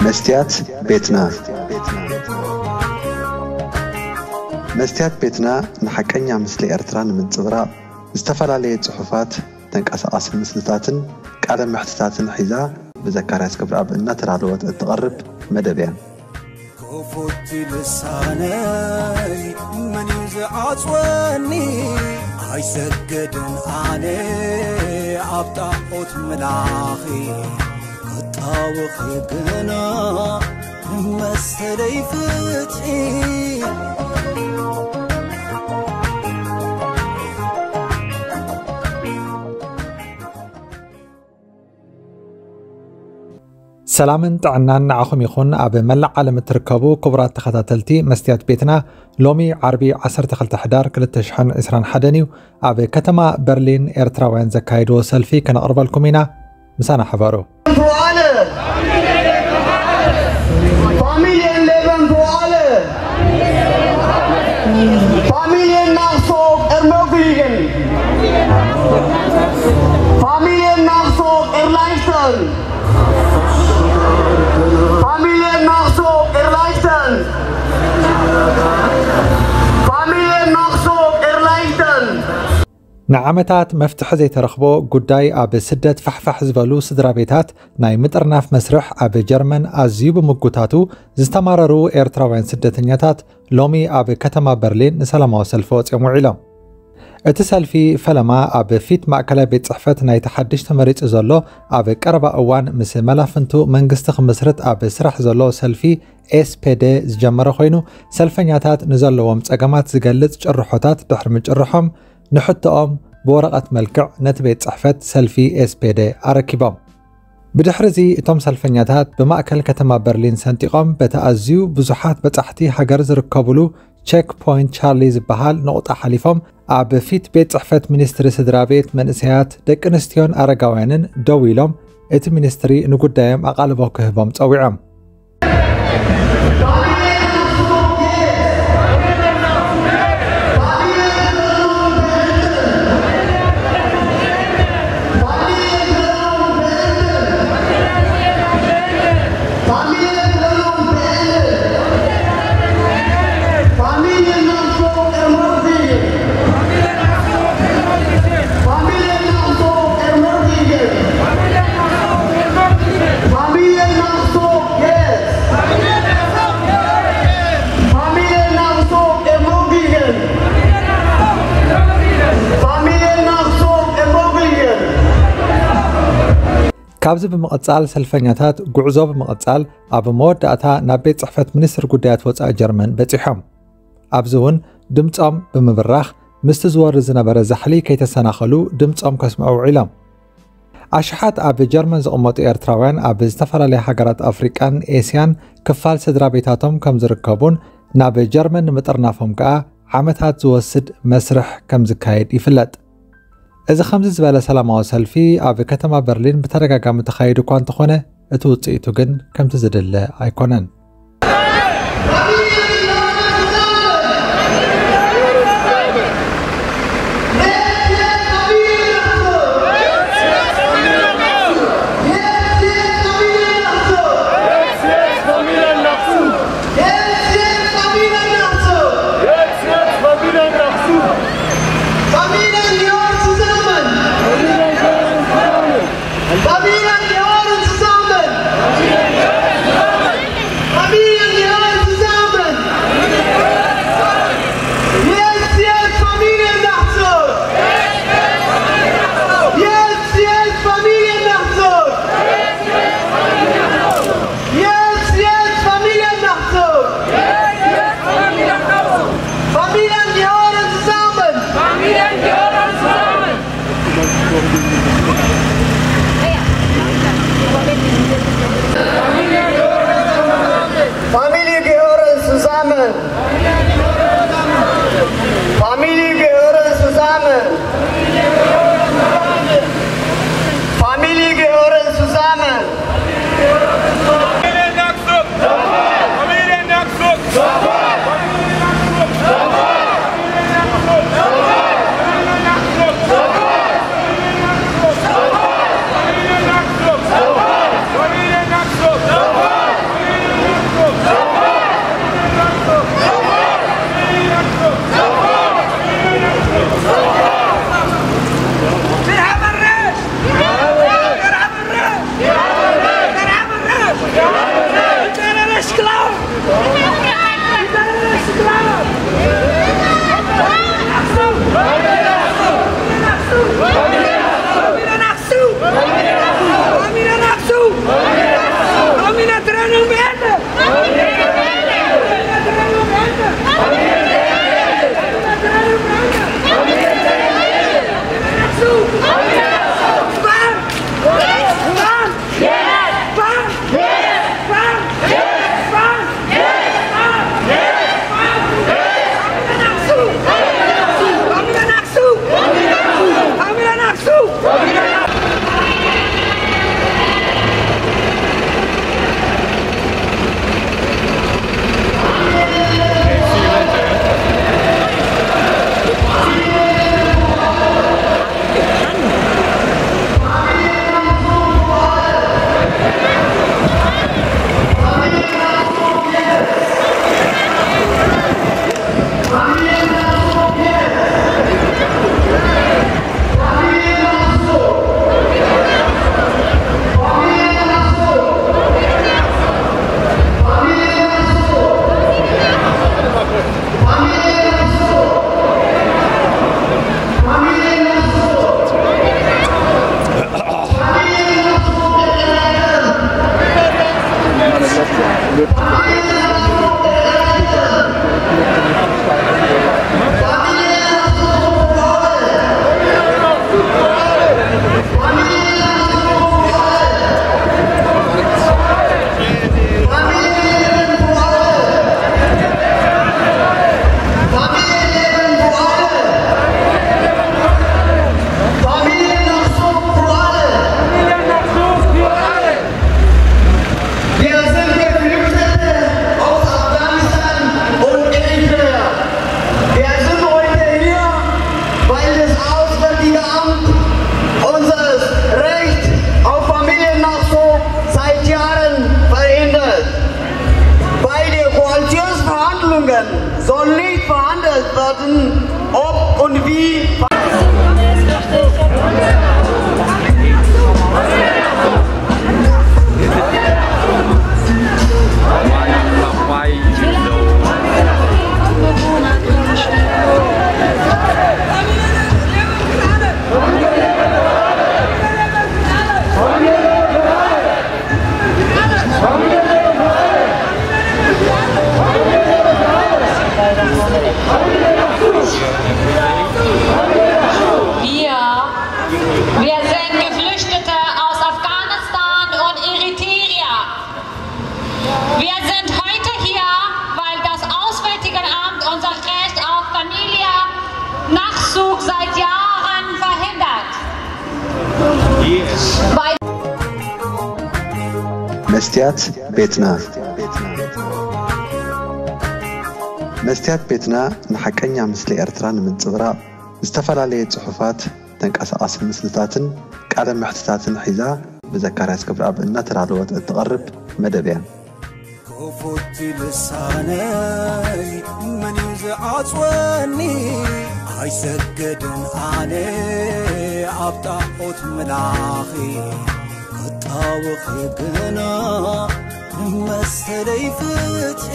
መስትያት ቤትና። መስትያት ቤትና ንሓቀኛ ምስሊ ኤርትራ ንምንጽብራቕ ዝተፈላለየ ጽሑፋት፣ ተንቀሳቓሲ ምስልታትን ቃለ መሕትታትን ሒዛ ብዘካርያስ ገብረኣብ እናተዳለወት እትቐርብ መደብ እያ። ክፉት ልሳነይ መን እዩ ዝዓጽወኒ? ኣይሰግድን ኣነ ኣብ ጣዖት ምላኺ፣ ክጣወኺ ግና መሰለይ ፍትሒ። ሰላምን ጥዕናን ንዓኹም ይኹን። ኣብ መላእ ዓለም እትርከቡ ክቡራት ተኸታተልቲ መስትያት ቤትና፣ ሎሚ ዓርቢ ዓሰርተ ክልተ ሕዳር ክልተ ሽሕን ዕስራን ሓደን እዩ። ኣብ ከተማ በርሊን ኤርትራውያን ዘካየድዎ ሰልፊ ከነቕርበልኩም ኢና። ምሳና ሕበሩ። Familienleben für alle! Familien nach Zog ermöglichen! Familien nach Zog erleichtern! Familien nach Zog erleichtern! Familien nach Zog erleichtern! ንዓመታት መፍትሒ ዘይተረኽቦ ጉዳይ ኣብ ስደት ፋሕፋሕ ዝበሉ ስድራ ቤታት ናይ ምጥርናፍ መስርሕ ኣብ ጀርመን ኣዝዩ ብምጉታቱ ዝተማረሩ ኤርትራውያን ስደተኛታት ሎሚ ኣብ ከተማ በርሊን ንሰላማዊ ሰልፊ ወጺኦም ውዒሎም። እቲ ሰልፊ ፈለማ ኣብ ፊት ማእከላይ ቤት ጽሕፈት ናይቲ ሓድሽ ተመሪጹ ዘሎ ኣብ ቀረባ እዋን ምስ መላፍንቱ መንግስቲ ክምስርት ኣብ ስራሕ ዘሎ ሰልፊ ኤስፔደ ዝጀመረ ኮይኑ፣ ሰልፈኛታት ንዘለዎም ጸገማት ዝገልጽ ጭርሖታት ድሕሪ ምጭርሖም ንሕቶኦም ብወረቐት መልክዕ ነቲ ቤት ጽሕፈት ሰልፊ ኤስፔደ ኣረኪቦም። ብድሕሪ እዚ እቶም ሰልፈኛታት ብማእከል ከተማ በርሊን ሰንጢቖም በቲ ኣዝዩ ብዙሓት በጻሕቲ ሃገር ዝርከብሉ ቼክ ፖይንት ቻርሊ ዝበሃል ነቑጣ ሓሊፎም ኣብ ፊት ቤት ጽሕፈት ሚኒስትሪ ስድራ ቤት መንእሰያት ደቂ ኣንስትዮን ኣረጋውያንን ደው ኢሎም እቲ ሚኒስትሪ ንጉዳዮም ኣቓልቦ ክህቦም ጸዊዖም። Familien nach Zog ermöglichen! Familien nach Zog ermöglichen! ካብዚ ብምቕጻል ሰልፈኛታት ጉዕዞ ብምቕጻል ኣብ መወዳእታ ናብ ቤት ጽሕፈት ሚኒስትሪ ጉዳያት ወጻኢ ጀርመን በጺሖም። ኣብዚ እውን ድምጾም ብምብራኽ ምስቲ ዝወርድ ዝነበረ ዛሕሊ ከይተሰናኸሉ ድምጾም ከስምዑ ውዒሎም። ኣሽሓት ኣብ ጀርመን ዝቕመጡ ኤርትራውያን ኣብ ዝተፈላለያ ሃገራት ኣፍሪቃን ኤስያን ክፋል ስድራ ቤታቶም ከም ዝርከቡን ናብ ጀርመን ንምጥርናፎም ከኣ ዓመታት ዝወስድ መስርሕ ከም ዝካየድ ይፍለጥ። እዚ ከምዚ ዝበለ ሰላማዊ ሰልፊ ኣብ ከተማ በርሊን ብተደጋጋሚ ተኻይዱ እኳ እንተኾነ፣ እቲ ውጽኢቱ ግን ከምቲ ዝድለ ኣይኮነን። Familien gehören zusammen! Familien gehören zusammen! Familien gehören zusammen! Jetzt, jetzt Familiennachzug! Jetzt, jetzt Familiennachzug! Jetzt, jetzt Familiennachzug! Familien gehören zusammen! Familien gehören zusammen! Familie gehören zusammen! Familie gehören zusammen! Familie gehören zusammen! መስትያት ቤትና። መስትያት ቤትና ንሓቀኛ ምስሊ ኤርትራ ንምንጽብራቕ ዝተፈላለየ ጽሑፋት፣ ተንቀሳቓሲ ምስልታትን ቃለ መሕትታትን ሒዛ ብዘካርያስ ክብረኣብ እናተዳለወት እትቐርብ መደብ እያ። ክፉት ልሳነይ መን እዩ ዝዓጽወኒ? ኣይሰገድን ኣነ ኣብ ጣዖት ምላኺ ክጣወኺ ግና መሰለይ ፍትሒ።